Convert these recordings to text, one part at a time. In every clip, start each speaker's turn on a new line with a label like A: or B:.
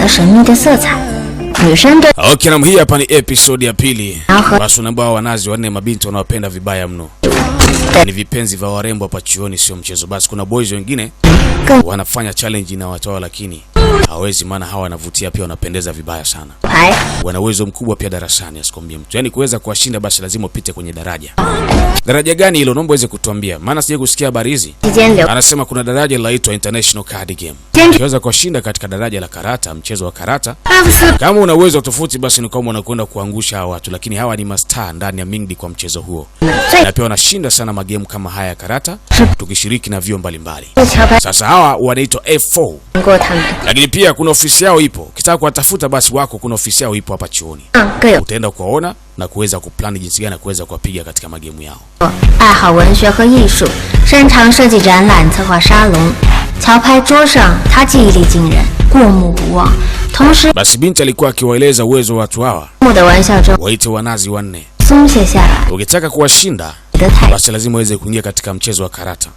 A: 了神秘的色彩。女生对
B: Okay, na hii hapa ni episode ya pili.
A: Aha.
B: Basi unaambia wanazi wanne mabinti wanaopenda vibaya mno. Ni vipenzi vya warembo hapa chuoni, sio mchezo. Basi kuna boys wengine wanafanya challenge na watu hao, lakini hawezi, maana hawa wanavutia pia, wanapendeza vibaya sana.
A: 牌
B: Wana uwezo mkubwa pia darasani, asikwambie mtu. Yaani kuweza kuwashinda basi lazima upite kwenye daraja. Daraja gani hilo? Naomba uweze kutuambia, maana sije kusikia habari hizi.
A: 期间留
B: Anasema kuna daraja linaloitwa International Card Game. Ukiweza kuwashinda katika daraja la karata, mchezo wa karata,
A: 阿布斯
B: kama una uwezo tofauti, basi ni kwamba unakwenda kuangusha hawa watu, lakini hawa ni mastaa ndani ya Mingdi kwa mchezo huo,
A: 最
B: na pia wanashinda sana magemu kama haya ya karata, tukishiriki na vyuo mbalimbali.
A: 桥牌
B: Sasa hawa wanaitwa F4,
A: 过他们，
B: lakini pia kuna ofisi yao ipo. Ukitaka kuwatafuta basi wako, kuna ofisi yao ipo hapa chuoni,
A: 嗯，各有
B: utaenda kuwaona na kuweza kuplani jinsi gani ya kuweza kuwapiga katika magemu yao.
A: 爱好文学和艺术，擅长设计展览、策划沙龙。桥牌桌上，他记忆力惊人，过目不忘。同时，
B: Basi binti alikuwa akiwaeleza uwezo wa watu hawa,
A: 目的玩笑中
B: waite wanazi wanne.
A: 松懈下来
B: Ukitaka kuwashinda
A: 的态度，
B: basi lazima uweze kuingia katika mchezo wa karata.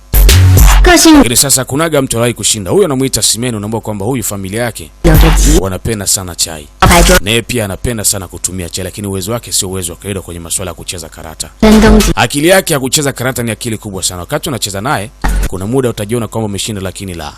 A: 个性
B: Lakini sasa kunaga mtu aliwahi kushinda, huyu anamuita Simeni. Unaambia kwamba huyu familia yake
A: 有着极
B: wanapenda sana chai,
A: 桥牌桌
B: naye pia anapenda sana kutumia chai, lakini uwezo wake sio uwezo wa kawaida kwenye masuala ya kucheza karata.
A: 山东籍
B: Akili yake ya kucheza karata ni akili kubwa sana. Wakati unacheza naye, kuna muda utajiona kwamba umeshinda, lakini la.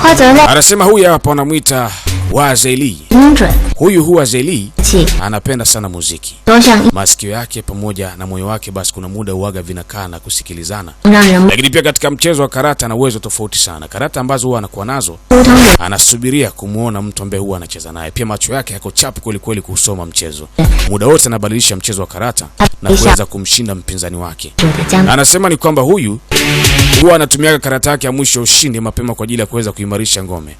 A: 花泽类
B: Anasema huyu hapa wanamuita Wazeli.
A: 精准
B: Huyu huwa Zeli
A: 气
B: anapenda sana muziki,
A: 多项
B: masikio yake pamoja na moyo wake, basi kuna muda uwaga vinakaa na kusikilizana.
A: 让人
B: Lakini pia katika mchezo wa karata ana uwezo tofauti sana. Karata ambazo huwa anakuwa nazo,
A: 沟通有
B: anasubiria kumuona mtu ambaye huwa anacheza naye. Pia macho yake yako chapu kweli kweli kusoma mchezo, muda wote anabadilisha mchezo wa karata na kuweza kumshinda mpinzani wake.
A: 者的将
B: Anasema ni kwamba huyu huwa anatumiaga karata yake ya mwisho ya ushindi mapema kwa ajili ya kuweza kuimarisha ngome.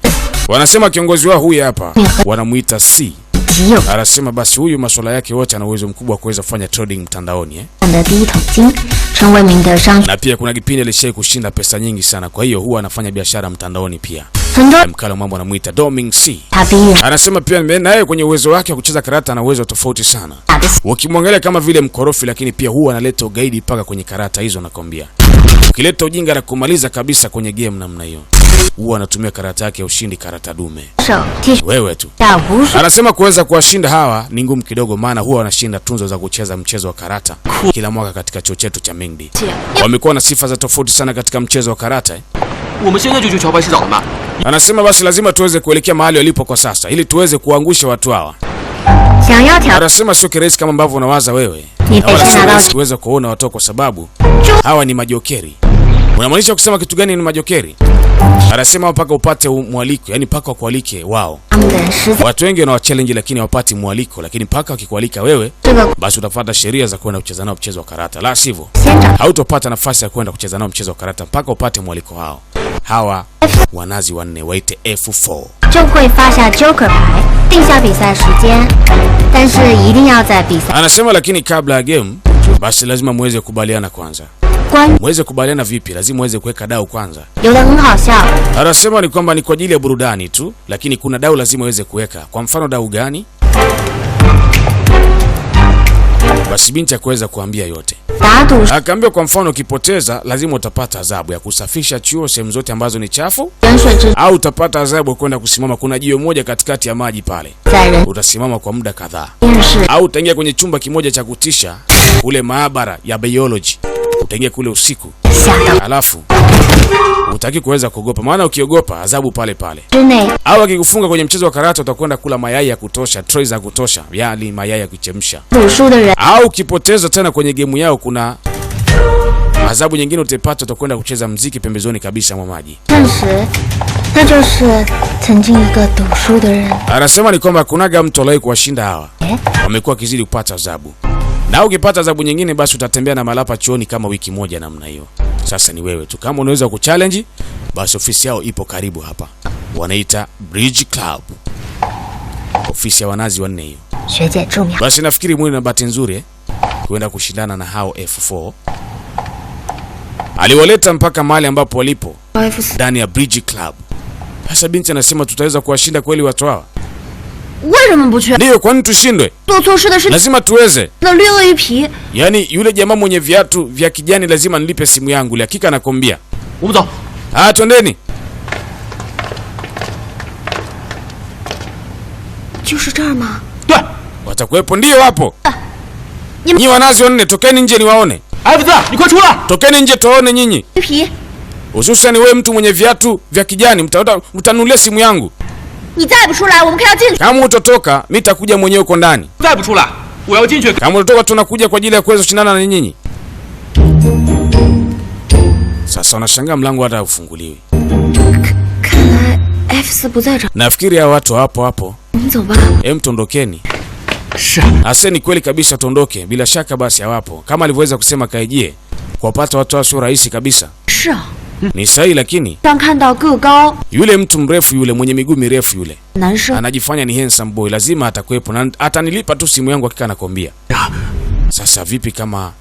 B: Wanasema kiongozi wao huyu hapa wanamuita C.
A: 极有
B: Anasema basi huyu masuala yake yote ana uwezo mkubwa wa kuweza kufanya trading mtandaoni eh.
A: 的第一桶金，成为明德商
B: Na pia kuna kipindi alishai kushinda pesa nyingi sana, kwa hiyo huwa anafanya biashara mtandaoni pia.
A: 很多
B: Mkala mambo anamuita Doming C.
A: 他逼人
B: Anasema pia naye kwenye uwezo wake wa kucheza karata ana uwezo tofauti sana.
A: 打的
B: Ukimwangalia kama vile mkorofi, lakini pia huwa analeta ugaidi mpaka kwenye karata hizo, nakwambia. Ukileta ujinga na kumaliza kabisa kwenye game namna hiyo, huwa anatumia karata yake ya ushindi, karata dume.
A: 手替
B: Wewe tu.
A: 下无数
B: Anasema kuweza kuwashinda hawa ni ngumu kidogo, maana huwa wanashinda tunzo za kucheza mchezo wa karata kila mwaka katika chuo chetu cha Mingdi. Wamekuwa na sifa za tofauti sana katika mchezo wa karata eh.
C: 我们现在就去桥牌市找他们。
B: Anasema basi lazima tuweze kuelekea mahali walipo kwa sasa ili tuweze kuangusha watu hawa.
A: 想要挑
B: Anasema sio kirahisi kama ambavyo unawaza wewe,
A: 你
B: Na
A: 得
B: wala
A: 先
B: sio
A: 拿到
B: rahisi kuweza kuona watu kwa sababu hawa ni majokeri. Unamaanisha kusema kitu gani ni majokeri? Anasema mpaka upate mwaliko, yani mpaka wakualike wao.
A: 他们的人实在
B: Watu wengi wanawa challenge lakini hawapati mwaliko, lakini mpaka wakikualika wewe,
A: 这个
B: basi utafuata sheria za kwenda kucheza nao mchezo wa karata, la sivyo
A: 先找
B: hautopata nafasi ya kwenda kucheza nao mchezo wa karata mpaka upate mwaliko wao. Hawa wanazi wanne waite F4.
A: 就会发下 Joker 牌，定下比赛时间，但是一定要在比赛
B: Anasema lakini kabla ya game basi lazima muweze kubaliana kwanza.
A: 关
B: Muweze kubaliana vipi? Lazima muweze kuweka dau kwanza.
A: 有的很好笑，
B: Anasema ni kwamba ni kwa ajili ya burudani tu, lakini kuna dau lazima uweze kuweka. Kwa mfano dau gani? Basi binti akuweza kuambia yote.
A: 打赌
B: Akaambia kwa mfano ukipoteza lazima utapata adhabu ya kusafisha chuo sehemu zote ambazo ni chafu,
A: 远水之
B: au utapata adhabu ya kwenda kusimama, kuna jiwe moja katikati ya maji pale,
A: 在人
B: utasimama kwa muda kadhaa,
A: 厌世
B: au utaingia kwenye chumba kimoja cha kutisha kule maabara ya biology, utaingia kule usiku,
A: 吓到
B: alafu utaki kuweza kuogopa, maana ukiogopa adhabu pale pale.
A: 之内
B: Au akikufunga kwenye mchezo wa karata utakwenda kula mayai ya kutosha, tray za kutosha, yaani mayai ya kuchemsha.
A: 赌输的人
B: Au ukipoteza tena kwenye gemu yao kuna adhabu nyingine utaipata, utakwenda kucheza mziki pembezoni kabisa mwa maji.
A: 证实，那就是曾经一个赌输的人。
B: Anasema ni kwamba kunaga mtu aliwahi kuwashinda hawa, wamekuwa wakizidi kupata adhabu, na ukipata adhabu nyingine basi utatembea na malapa chuoni kama wiki moja namna hiyo. Sasa ni wewe tu, kama unaweza kuchallenge, basi ofisi yao ipo karibu hapa, wanaita Bridge Club, ofisi ya wanazi wanne hiyo.
A: 学姐注明
B: Basi nafikiri mwili na bahati nzuri eh, kuenda kushindana na hao F4. Aliwaleta mpaka mahali ambapo walipo
A: F 四
B: ndani ya Bridge Club. Sasa binti anasema tutaweza kuwashinda kweli watu hawa?
D: 为什么不去？
B: Ndiyo, kwani tushindwe?
D: 做错事的是
B: Lazima tuweze.
D: 那绿鳄鱼皮。
B: Yaani yule jamaa mwenye viatu vya kijani lazima nilipe simu yangu, hakika nakwambia.
C: 我们走。
B: Ah, twendeni.
D: 就是这儿吗？
C: 对，
B: Watakuwepo, ndio hapo. Nyinyi wanazi wanne, tokeni nje niwaone.
C: ，F 四，你快出来！
B: Tokeni nje tuwaone nyinyi.
D: 鱼皮，
B: Hususan wewe mtu mwenye viatu vya kijani, mtanunulia simu yangu.
D: 你再不出来，我们可要进去。
B: Kama utotoka, mimi nitakuja mwenyewe huko ndani.
C: 再不出来，我要进去。
B: Kama utatoka tunakuja kwa ajili ya kuweza kushindana na nyinyi. Sasa wanashangaa mlango hata haufunguliwi.
D: 看来 F 四不在这儿，
B: Nafikiri hao watu hapo hapo.
D: 我们走吧。
B: Hem, tuondokeni.
C: 是，
B: Ase, ni kweli kabisa tuondoke. Bila shaka basi hawapo. Kama alivyoweza kusema Kaijie, kuwapata watu hao sio rahisi kabisa.
D: 是啊，
B: Ni sahihi, lakini
D: 当看到个高
B: yule mtu mrefu yule mwenye miguu mirefu yule
D: 男生，
B: anajifanya ni handsome boy, lazima atakuwepo na atanilipa tu simu yangu, hakika nakwambia. Sasa vipi kama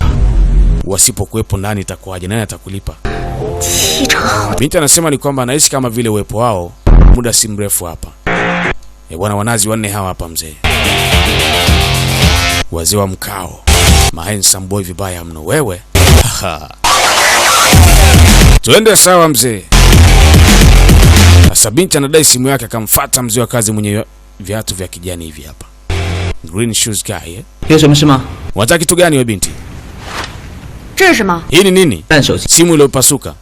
B: wasipokuwepo ndani itakuwaje? Nani atakulipa?
D: 气场好，
B: Binti anasema ni kwamba anahisi kama vile uwepo wao muda si mrefu hapa. E bwana, wanazi wanne hawa hapa mzee, wazee wa mkao, ma handsome boy vibaya mno wewe. Tuende sawa mzee. Sasa binti anadai simu yake, akamfuata mzee wa kazi mwenye viatu vya kijani hivi hapa, green shoes guy eh?
E: 有什么事吗？
B: Unataka kitu gani we binti?
D: 这是什么？
B: Hii ni nini?
E: 烂手机，
B: Simu iliyopasuka.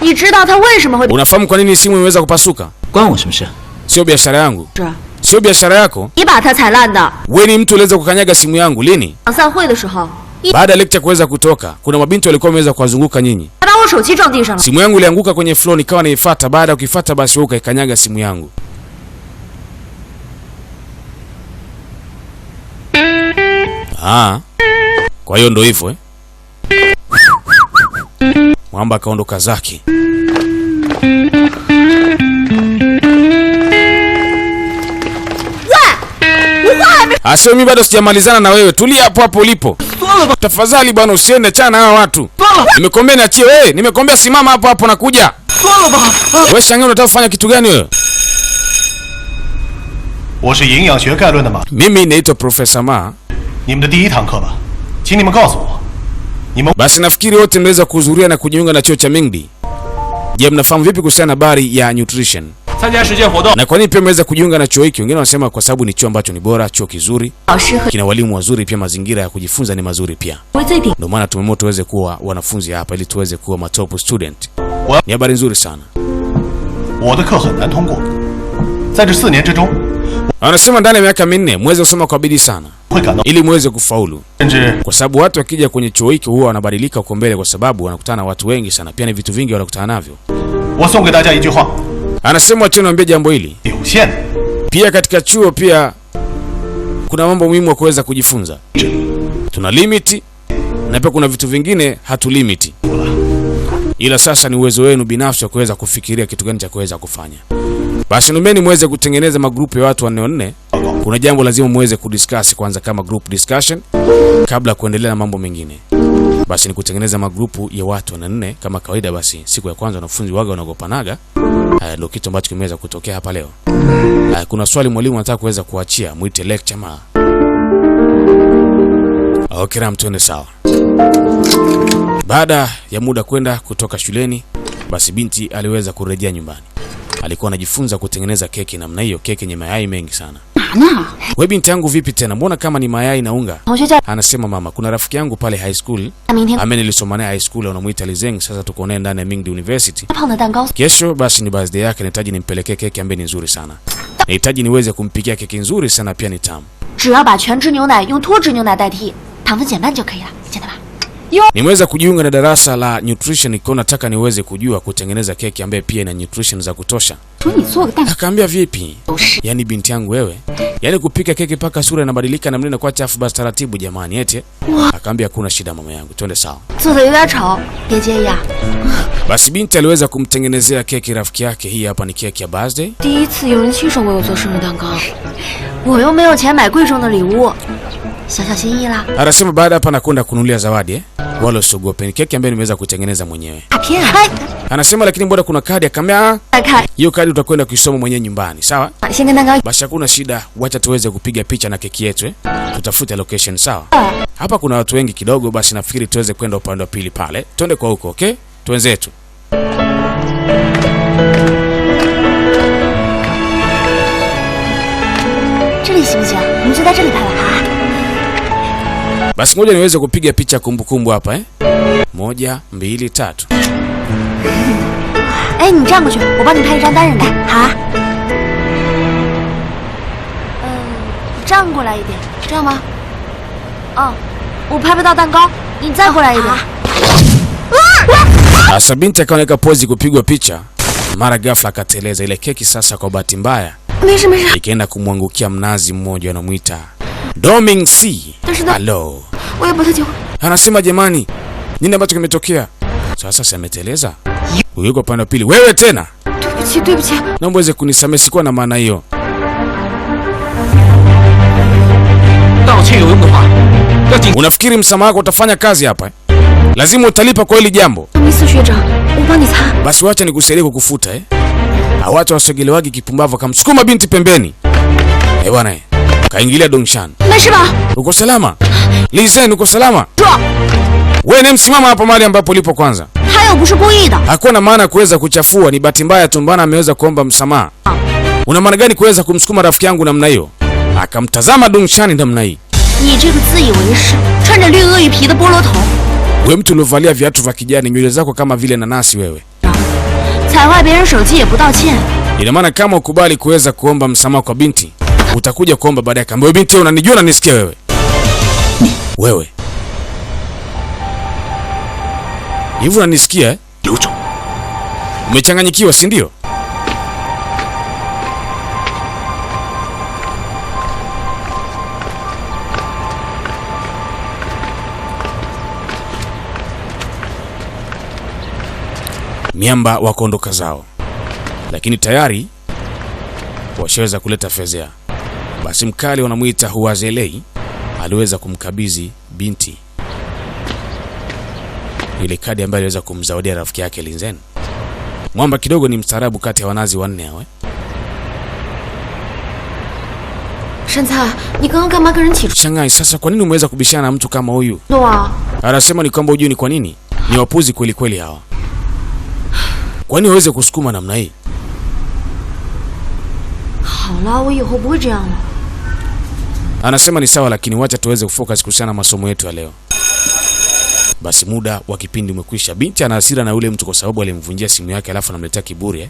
D: 你知道他为什么会
B: Unafahamu kwa nini simu imeweza kupasuka?
E: 关我什么事？
B: Sio biashara yangu,
D: 是？
B: sio biashara yako.
D: 你把它踩烂的。
B: We ni mtu uliweza kukanyaga simu yangu lini?
D: 散会的时候，你
B: Baada ya lecture kuweza kutoka, kuna mabinti walikuwa wameweza kuwazunguka nyinyi.
D: 还把我手机撞地上了。
B: Simu yangu ilianguka kwenye floor, nikawa naifuata. Baada ya kuifuata, basi wewe ukaikanyaga simu yangu. Ah, kwa hiyo ndo hivyo eh? Mwamba akaondoka zake. Asio, mimi bado sijamalizana na wewe, tulia hapo hapo ulipo. Tafadhali bwana, usiende, achana na hawa watu. Nimekwambia niachie wewe, nimekwambia simama hapo hapo, nakuja. Wewe shangaa, unataka kufanya kitu gani wewe?
F: 我是营养学概论的马，
B: Mimi naitwa Profesa Ma.
F: 你们的第一堂课吧，请你们告诉我，你们
B: Basi nafikiri wote mnaweza kuhudhuria na kujiunga na chuo cha Mingdi. Je, mnafahamu vipi kuhusiana na habari ya nutrition?
C: 参加实践活动，
B: Na kwa nini pia mmeweza kujiunga na chuo hiki? Wengine wanasema kwa sababu ni chuo ambacho ni bora, chuo kizuri,
A: 老师和
B: kina walimu wazuri, pia mazingira ya kujifunza ni mazuri pia.
A: 为最顶
B: Ndio maana tumeamua tuweze kuwa wanafunzi hapa ili tuweze kuwa matop student. Ni habari nzuri sana.
F: 我的课很难通过，在这四年之中，
B: Wanasema ndani ya miaka minne muweze kusoma kwa bidii sana
F: 会感到
B: ili muweze kufaulu,
F: 甚至
B: kwa sababu watu wakija kwenye chuo hiki huwa wanabadilika huko mbele, kwa sababu wanakutana na watu wengi sana, pia ni vitu vingi wanakutana navyo.
F: 我送给大家一句话：
B: Anasema wacheni niwaambie jambo hili
F: 有限的
B: pia, katika chuo pia kuna mambo muhimu ya kuweza kujifunza. Tuna limit na pia kuna vitu vingine hatu limit, ila sasa ni uwezo wenu binafsi wa kuweza kufikiria kitu gani cha kuweza kufanya. Basi numeni muweze kutengeneza magrupu ya watu wanne wanne. Kuna jambo lazima muweze kudiscuss kwanza kama group discussion kabla ya kuendelea na mambo mengine. Basi ni kutengeneza magrupu ya watu wanne kama kawaida. Basi siku ya kwanza wanafunzi waga wanaogopanaga. Haya ndio kitu ambacho kimeweza kutokea hapa leo. Haya, kuna swali mwalimu anataka kuweza kuachia, mwite lecture ma. Okay, ram tuende sawa. Baada ya muda kwenda kutoka shuleni, basi binti aliweza kurejea nyumbani. Alikuwa anajifunza kutengeneza keki namna hiyo, keki yenye mayai mengi sana. We binti yangu vipi tena? Mbona kama ni mayai na unga?
A: 同学叫
B: Anasema mama, kuna rafiki yangu pale high school
A: 他明天
B: ambaye nilisoma naye high school, anamuita Lizeng. Sasa tuko naye ndani ya Mingdi University.
A: 胖的蛋糕
B: Kesho basi ni birthday yake, nahitaji nimpelekee keki ambaye ni nzuri sana. Nahitaji niweze kumpikia keki nzuri sana, pia ni tamu.
D: 只要把全脂牛奶用脱脂牛奶代替，糖分减半就可以了，简单吧？
B: Nimeweza kujiunga na darasa la nutrition, kwa nataka niweze kujua kutengeneza keki ambaye pia ina nutrition za kutosha.
A: 说你做个蛋
B: Akaambia vipi?
A: 糕是
B: Yaani binti yangu wewe, yaani kupika keki mpaka sura inabadilika na mlina kwa chafu, basi taratibu jamani, eti. Akaambia hakuna shida mama yangu, twende sawa.
D: 做的有点丑，别介意啊。
B: Basi binti aliweza kumtengenezea keki rafiki yake. Hii hapa ni keki ya birthday.
D: 第一次有人亲手为我做生日蛋糕，我又没有钱买贵重的礼物，小小心意啦。
B: Anasema baada hapa nakwenda kununulia zawadi eh? Wala usiogope, ni keki ambayo nimeweza kutengeneza mwenyewe.
D: 大片哎，
B: Anasema lakini mbona kuna kadi? Akamwambia "Ah,
D: 再看，
B: hiyo kadi utakwenda kuisoma mwenyewe nyumbani, sawa?
A: 先跟蛋糕
B: Basi hakuna shida, wacha tuweze kupiga picha na keki yetu eh? Tutafute location sawa. Hapa kuna watu wengi kidogo, basi nafikiri tuweze kwenda upande wa pili pale, twende kwa huko. Okay, twenzetu.
D: 们就在这里拍吧。
B: Basi ngoja niweze kupiga picha kumbukumbu hapa eh. 1, 2, 3.
D: 哎，你站过去，我帮你拍一张单人的。好啊。站过来一点，这样吗？哦，我拍不到蛋糕，你再过来一点。
B: Sasa binti akaoneka pozi kupigwa picha, mara ghafla akateleza ile keki. Sasa kwa bahati mbaya
D: 没事没事，
B: ikaenda kumwangukia mnazi mmoja anamuita Doming C. Hello.
D: 我也不太喜欢。
B: Anasema jamani, nini ambacho kimetokea? Sasa si ameteleza. Huyu yuko upande wa pili. Wewe tena?
D: 对不起对不起，
B: Naomba uweze kunisamehe, sikuwa na maana hiyo.
C: 道歉有用的话，要警
B: Unafikiri msamaha wako utafanya kazi hapa eh? Lazima utalipa kwa hili jambo.
D: 米斯学长，我帮你擦。
B: Basi wacha nikusaidie kukufuta eh. Hawacha wasogelewagi kipumbavu, akamsukuma binti pembeni. Eh bwana eh. Kaingilia Dongshan.
D: 没事吧？
B: Uko salama? Lizen, uko salama?
D: 壮，
B: Wewe ni msimama hapo mahali ambapo ulipo kwanza.
D: 他又不是故意的。
B: Hakuwa na maana kuweza kuchafua, ni bahati mbaya tu mbana ameweza kuomba msamaha. Una maana gani kuweza kumsukuma rafiki yangu namna hiyo? Akamtazama Dongshan namna hii.
D: 你这个自以为是、穿着绿鳄鱼皮的菠萝头，
B: Wewe mtu uliovalia viatu vya kijani, nywele zako kama vile nanasi wewe.
D: 踩坏别人手机也不道歉，
B: Ina maana kama ukubali kuweza kuomba msamaha kwa binti, utakuja kuomba baadaye. Kamba wewe binti, unanijua unanisikia wewe? Wewe. Hivi unanisikia eh?
F: 刘总，
B: Umechanganyikiwa si ndio? Miamba wakaondoka zao, lakini tayari washaweza kuleta fezea. Basi mkali wanamuita Huazelei aliweza kumkabidhi binti ile kadi ambayo aliweza kumzawadia rafiki yake Linzen. Mwamba kidogo ni mstaarabu kati ya wanazi wanne hao eh.
D: 山菜，你刚刚干嘛跟人起
B: Shangai, sasa kwa nini umeweza kubishana na mtu kama huyu?
D: 冲动啊？
B: Anasema ni kwamba hujui ni kwa nini? Ni wapuzi kweli kweli hawa. Kwa nini waweze kusukuma namna hii?
D: 好了，我以后不会这样了。
B: Anasema ni sawa, lakini wacha tuweze kufocus kuhusiana na masomo yetu ya leo. Basi muda wa kipindi umekwisha. Binti ana hasira na yule mtu kwa sababu alimvunjia simu yake alafu anamletea kiburi eh.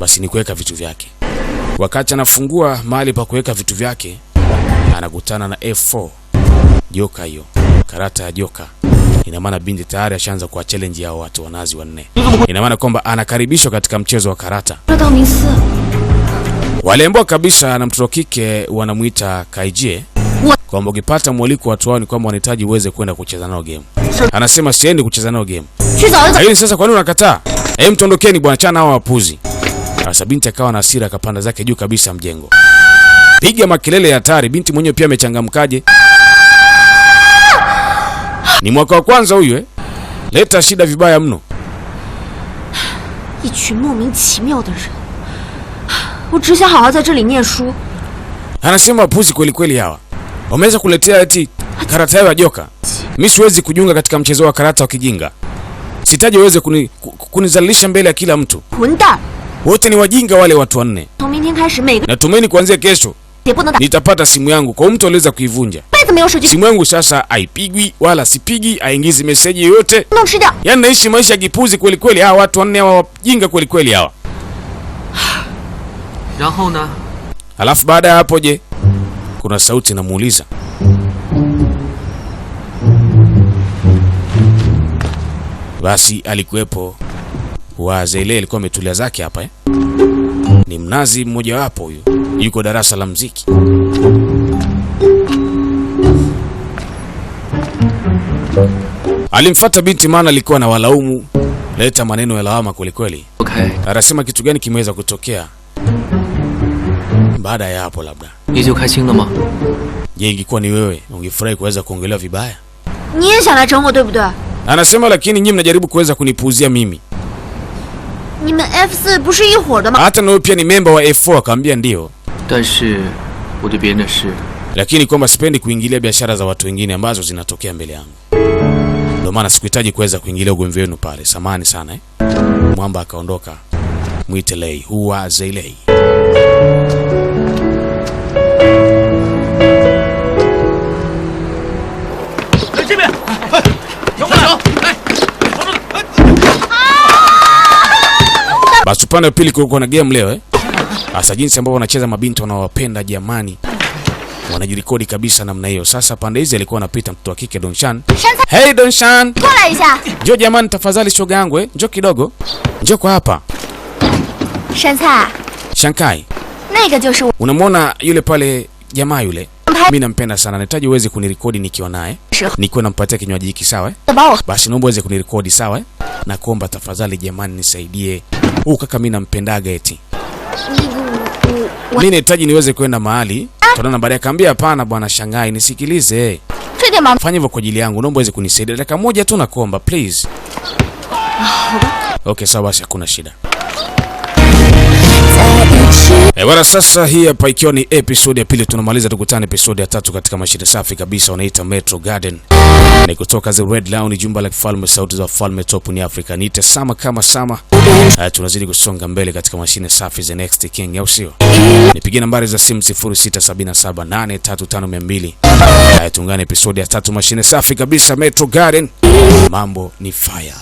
B: Basi ni kuweka vitu vyake. Wakati anafungua mahali pa kuweka vitu vyake, anakutana na F4. Joka hiyo, karata ya joka. Ina maana binti tayari ashaanza kuwa challenge yao watu wanazi wanne. Ina maana kwamba anakaribishwa katika mchezo wa karata.
D: 这道明寺，
B: Waliambiwa kabisa na mtoto wa kike wanamuita Kaijie kwamba ukipata mwaliko watu wao ni kwamba wanahitaji uweze kwenda kucheza nao game. Anasema siendi kucheza nao game.
D: 去找一找。
B: Lakini sasa kwa nini unakataa? Eh, mtondokeni bwana, chana hao wapuzi. Sasa binti akawa na hasira akapanda zake juu kabisa mjengo. Piga makelele ya hatari, binti mwenyewe pia amechangamkaje? Ni mwaka wa kwanza huyu eh. Leta shida vibaya mno.
D: 一群莫名其妙的人，我只想好好在这里念书。
B: Anasema wapuzi kweli kweli hawa. Wameweza kuletea eti karata yao ya joka. Mimi siwezi kujiunga katika mchezo wa karata wa kijinga. Sitaji uweze kunizalilisha mbele ya kila mtu.
D: 混蛋！
B: Wote ni wajinga wale watu wanne.
D: 从明天开始，每个
B: Natumaini kuanzia kesho
D: 也不能打，
B: nitapata simu yangu. Kwa mtu aliweza kuivunja.
D: 辈子没有手机，
B: Simu yangu sasa haipigwi wala sipigi, haingizi meseji yoyote.
D: 弄吃掉。
B: Yaani naishi maisha ya kipuzi kweli kweli. Hawa watu wanne hawa wajinga kweli kweli hawa.
C: 然后呢？
B: Alafu baada ya hapo je, kuna sauti inamuuliza. Basi alikuwepo Wazele, alikuwa ametulia zake hapa eh? Ni mnazi mmojawapo huyu, yuko darasa la mziki. Alimfuata binti maana alikuwa na walaumu, leta maneno ya lawama kweli kweli.
C: OK，
B: Anasema kitu gani kimeweza kutokea baada ya hapo labda.
C: 你就开心了吗？
B: Je, ingekuwa ni wewe ungefurahi kuweza kuongelewa vibaya?
D: 你也想来整我对不对？
B: Anasema lakini nyinyi mnajaribu kuweza kunipuuzia mimi.
D: 你们 F4 不是一伙的吗？
B: Hata na wewe pia ni memba wa F4. Akamwambia ndio,
C: 但是我对别人的事
B: lakini kwamba sipendi kuingilia biashara za watu wengine ambazo zinatokea mbele yangu. Ndio maana sikuhitaji kuweza kuingilia ugomvi wenu pale. Samahani sana eh. Mwamba akaondoka. Mwite Lei, huwa Zeilei. Basi upande wa pili kulikuwa na game leo eh. Sasa jinsi ambavyo wanacheza mabinti wanawapenda jamani. Wanajirekodi kabisa namna hiyo. Sasa pande hizi alikuwa anapita mtoto wa kike Dongshan.
A: 山菜，
B: Hey Dongshan,
A: 过来一下。
B: njoo jamani tafadhali shoga yangu eh. Njoo kidogo. Njoo kwa hapa.
A: 山菜，
B: Shankai,
A: 那个就是我
B: unamwona yule pale jamaa yule?
A: 拍
B: Mimi nampenda sana. Nahitaji uweze kunirekodi nikiwa naye.
A: 时候
B: Nikiwa nampatia kinywaji hiki sawa eh?
A: 把我
B: Basi naomba uweze kunirekodi sawa eh? Nakuomba tafadhali jamani nisaidie. Huyu kaka mimi nampendaga eti. Mimi nahitaji niweze kwenda mahali. Tunaona baadaye akaambia hapana bwana Shanghai nisikilize.
A: 这点忙
B: Fanya hivyo kwa ajili yangu, naomba uweze kunisaidia dakika moja tu nakuomba please. Okay, sawa basi hakuna shida. Eh, bwana sasa hii hapa ikiwa ni episode ya pili tunamaliza, tukutane episode ya tatu katika mashine safi kabisa wanaita Metro Garden. Ni kutoka The Red Lion, jumba la kifalme, sauti za wafalme, top ni Africa. Niite Sama kama Sama. Tunazidi kusonga mbele katika mashine safi The Next King, au sio? Nipigie nambari za simu 0677835200. Tuungane episode ya tatu mashine safi kabisa Metro Garden. Mambo ni fire.